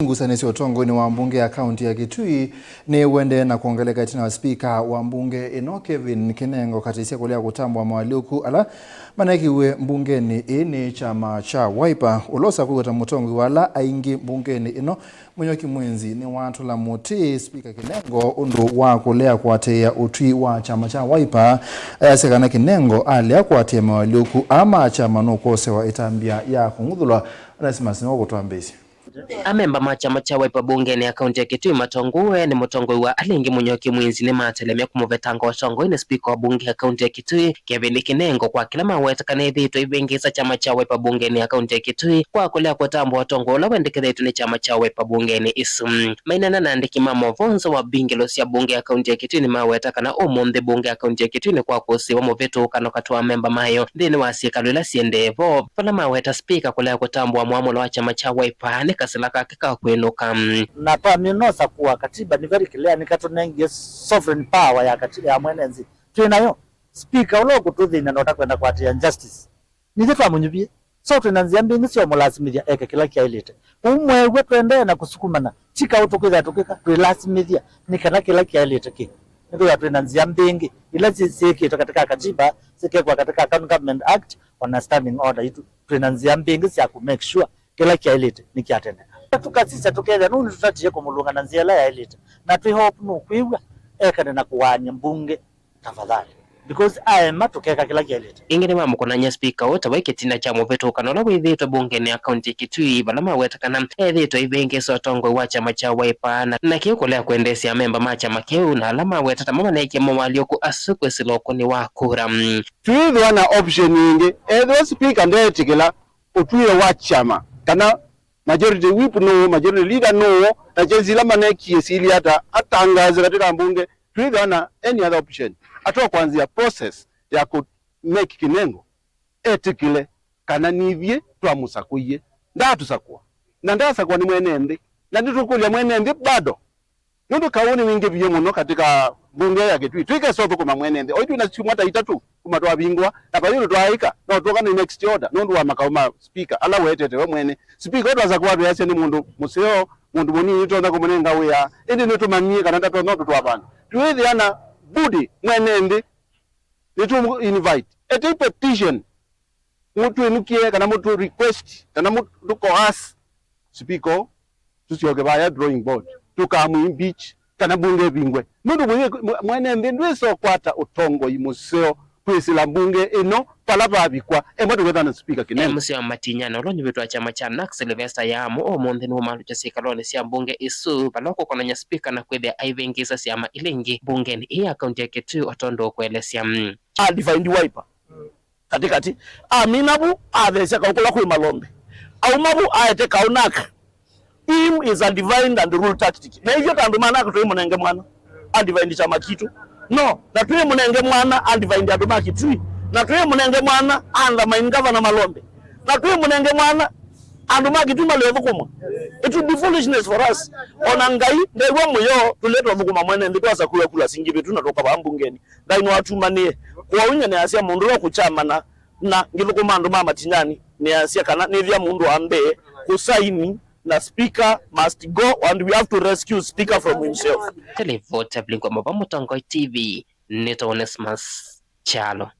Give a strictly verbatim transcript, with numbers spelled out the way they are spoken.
Ngusanĩsyo ũtongoinĩ wa mbunge ya kaunti ya Kitui nĩwendee na kwongeleka ĩtina wa spika wa mbunge ĩno, Kevin Kinengo, katĩsya kũlea kũtambũa moalyũku ala manekiwe mbungenĩ ĩĩ nĩ kyama kya Wiper. Ũla ũsakuiwe ta mũtongoi wa ala aingĩ mbungenĩ ĩno, Mũnyoki Mwenzi, nĩwatũla mũtĩ spika Kinengo ũndũ wa kũlea kũatĩĩa ũtwi wa kyama kya Wiper. Ayasya kana Kinengo alea kũatĩĩa moalyũku aa ma kyama nũkwosewa ĩtambya ya kũng'uthũlwa. Onesimus nĩwe ũkũtwambĩĩsya. Amemba ma kyama kya Wiper mbungenĩ ya kaunti ya Kitui matongoew'e nĩ mũtongoi wa ala aingĩ Mũnyoki Mwenzi nĩmatelemya kũmũvetanga ũtongoinĩ spika wa mbunge ya kaunti ya Kitui, Kevin Kinengo, kwa kĩla maweta kana ethĩĩtwe aivĩngĩĩsa kyama kya Wiper mbungenĩ ya kaunti ya Kitui kwa kũlea kũtambũa ũtongoi ũla wendekethetw'e nĩ kyama kya Wiper mbungenĩ ĩsu. Maineena na andĩki ma maũvoo nza wa mbingĩlo sya mbunge ya kaunti ya Kitui nĩmaweta kana ũmũnthĩ mbunge ya kaunti ya Kitui nĩkwakũsĩĩwa mũvĩtũkano katĩ wa amemba mayo nthĩnĩ wa syĩkalo ila syĩendee vo, vala maweta spika kũlea kũtambũa mwamũlo wa kyama kya Wiper nĩ kasila kake ka kwĩnũka. Na twamina ũsakũa, katiba nĩ very clear, nĩkatũnengie sovereign power ya kati-, ya mwene nthĩ twĩ nayo. Spika ũla ũkũtũthĩny'a na ũtakwenda kũatĩĩa justice, nithyĩ twamũnyuvie. So twĩ na nzĩa mbingĩ sya ũmũlasimĩthya eke kĩla kyaĩlĩte. Kwoou mweew'a tũendee na kũsukumana, ti kaũ tũkwĩthĩa tũkwĩka, twĩlasimĩthya nĩ kana kĩla kyaĩlĩte kĩ. Nĩkwĩthĩwa twĩ na nzĩa mbingĩ ila syĩ-, syĩkĩtwe katika katiba, syĩkekwa katika County Government Act, o na standing order itũ. Twĩ na nzĩa mbingĩ sya kũ make sure kĩla kyaĩlĩte nĩkyatendeka. Tũkasisya tũkethĩa nũndũ tũtatiie kũmũlũnga na nzĩa ĩla yaĩlĩte, na twĩ hope nũkwĩw'a ekane na kũwaany'a mbunge tafadhali, because aema tũkeka kĩla kyaĩlĩte. Ĩngĩ nĩmamũkonany'a spika ũũ ta vai kĩtina kya mũvĩtũkano ũla wĩthĩĩtwe mbungenĩ ya kaunti ya Kitui, vala maweta kana ethĩĩtwe aivĩngĩĩsa ũtongoi wa kyama kya Wiper, na, na kĩu kũlea kwendeesya amemba ma kyama kĩu, na ala maweta ta mamaneekie moalyũku asu kwĩsĩla ũkũni wa kura. Twĩthĩwa na option ĩngĩ, ethĩwa spika ndeetĩkĩla ũtw'ĩo wa kyama, kana majority whip nũũ, majority leader nũũ, na chances ila manekie sili ata, atangaze katika mbunge, twĩthĩwa na any other option. Atoa kwanzia process ya kũ make Kinengo etĩkĩle kana nithyĩ twamũsakũie. Ndaatũsakũa, na ndaasakũa nĩ mwene nthĩ, na nĩtũkũlya mwene nthĩ bado. Nũndũ kaũ nĩwingĩvie mũno katika mbunge ya Kitui. Tũikesa ũthũkũma mwene nthĩ. Oyu twĩ na syumwa ta itatũ kuma twavingũa, na vai ũndũ twaaĩka, no tũka nĩ next order nũndũ wa makaũ ma spika ala weetete we mwene. Spika ũtwasakũa twĩasya nĩ mũndũ mũseo, mũndũ mũnini nĩtonya kũmũnenga wĩa, ĩndĩ nĩtũmanyie kana ndatonya ũndũ twavanga. Twĩthĩa na budi mwene nthĩ nĩtũ invite. Ete petition mũtwĩnũkie kana mũtũ request kana mũtũ coerce spika, tũsyoke vaya drawing board, tũkamũ impeach kana mbunge ĩvingwe. Nũndũ mwĩ-, mwe-, mwene nthĩ ndwĩsa ũkwata ũtongoi mũseo kwĩsĩla mbunge ĩno vala vavikwa, emwe tũkethana na spika Kinengo. Mũseo wa Matinyani ũla ũnyuvĩtwe wa kyama kya nak Sylvester Yaamu ũmũnthĩ nĩwũmalũkya syĩkalonĩ sya mbunge ĩsu vala ũkũkonany'a spika na kwĩthĩa aivĩngĩĩsa syama ila ingĩ mbungenĩ ĩĩ ya kaunti ya Kitui o tondũ ũkũelesya. Undefined Wiper. Katĩkatĩ, amina vu, atheesya kaũ kũla kwĩ malombe. Auma vu, aete kaũ nak. Him is a divine and rule tactic. Na ithyĩ ta andũ ma nak tũimũnenge mwana. Undefined kyama kitũ. No, na tũimũnenge mwana undefined andũ ma Kitui. Na tũimũnenge mwana undermine governor malombe. Na tũimũnenge mwana andũ ma Kitui malethũkũmwa. It would be foolishness for us. Ona Ngai ndew'a mũyo tũlete ũthũkũma mwene nthĩ twasakũiwa kula singĩ vitu na tũkavaa mbungeni. Ngai nĩwatumanĩe. Kwoou nyie nĩasya mũndũ ũla ũkũkyamana na ngĩthũkũma andũ ma Matinyani, nĩasya kana nĩthĩa mũndũ wa mbee kũsaini na speaker must go and we have to rescue speaker from himself. Televota Blingo Mova, Mũtongoi T V, nĩtawa Onesmus Kyalo.